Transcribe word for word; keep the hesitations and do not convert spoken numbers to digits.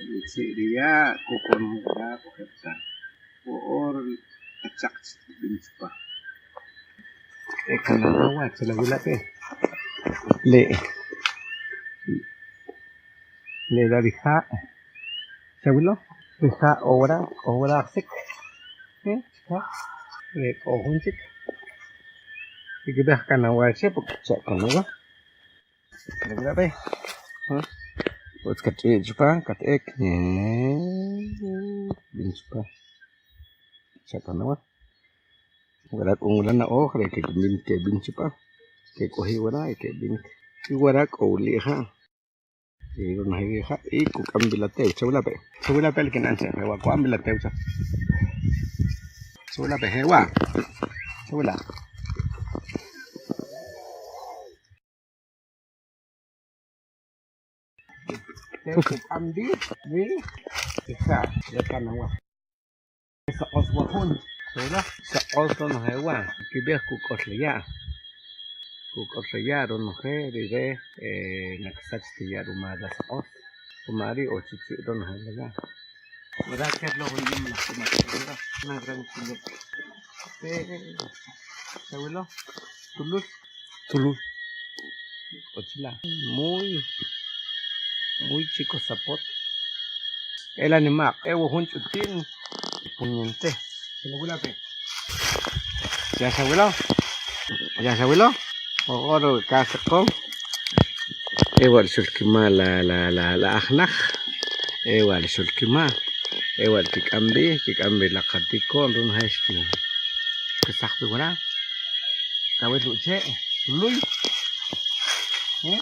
Uchi' ri ya' kokonom ri ya' kojeptan. Wo'or achaq chi tib'in chupa. E kana'an wa' che la wila' pe. Le, le la ri ja'. Chawilo, ri ja' owara, owara sik. ¿Eh? Ja'. Re k'o jun chik. Y kib'ej kana'an wa che, porque cha' kana'an wa. Re wila' pe. ¿Eh? Utz katch'iy chupa, kat'ek. ¿Eh? Bin chupa. Cha' kana'an wa. Wara k'o wula na'oj re kekib'in, keb'in chupa. Kek'oji' wara y keb'in. Y wara k'o wuli' ja'. Y ronojel ri ja' y kuk'am b'i la tew. Chawila' pe. Chawila' pe la kina'an che. Jewa' ku'an b'i la tew cha. Chawila' pe jewa'. Chawila'. Tew kuk'am b'i ri ja'. Ya kana'an wa. Saq'os wa jun. Saq'os ronoje wa'. Kib'ij kuk'ol la ya'. Kuk'ol la ya' ronoje ri re, eh, na ksach ta ya' rumal la saq'os. Ruma ri' o chuchi' ronoje la ya'. Wara kel lo jun nim la kuma wara. Na gran kilo. Eh, eh, eh. Awilo. Tulul. Tulul. K'o chila'. Muy, muy chico sapot. E la nima'q, e wo jun ch'uti'n. Puñente. Xawila' pe. Ya xawilo. Ya xawilo. Oro kasaqo. E wa' xul kima la, la, la, la ajnaj. E wa' xul kima. E wa' kik'am b'i, kik'am b'i la qatiko'n, ronoje xki-, xkesaj b'i wara. Kawil uche', luy. ¿Eh?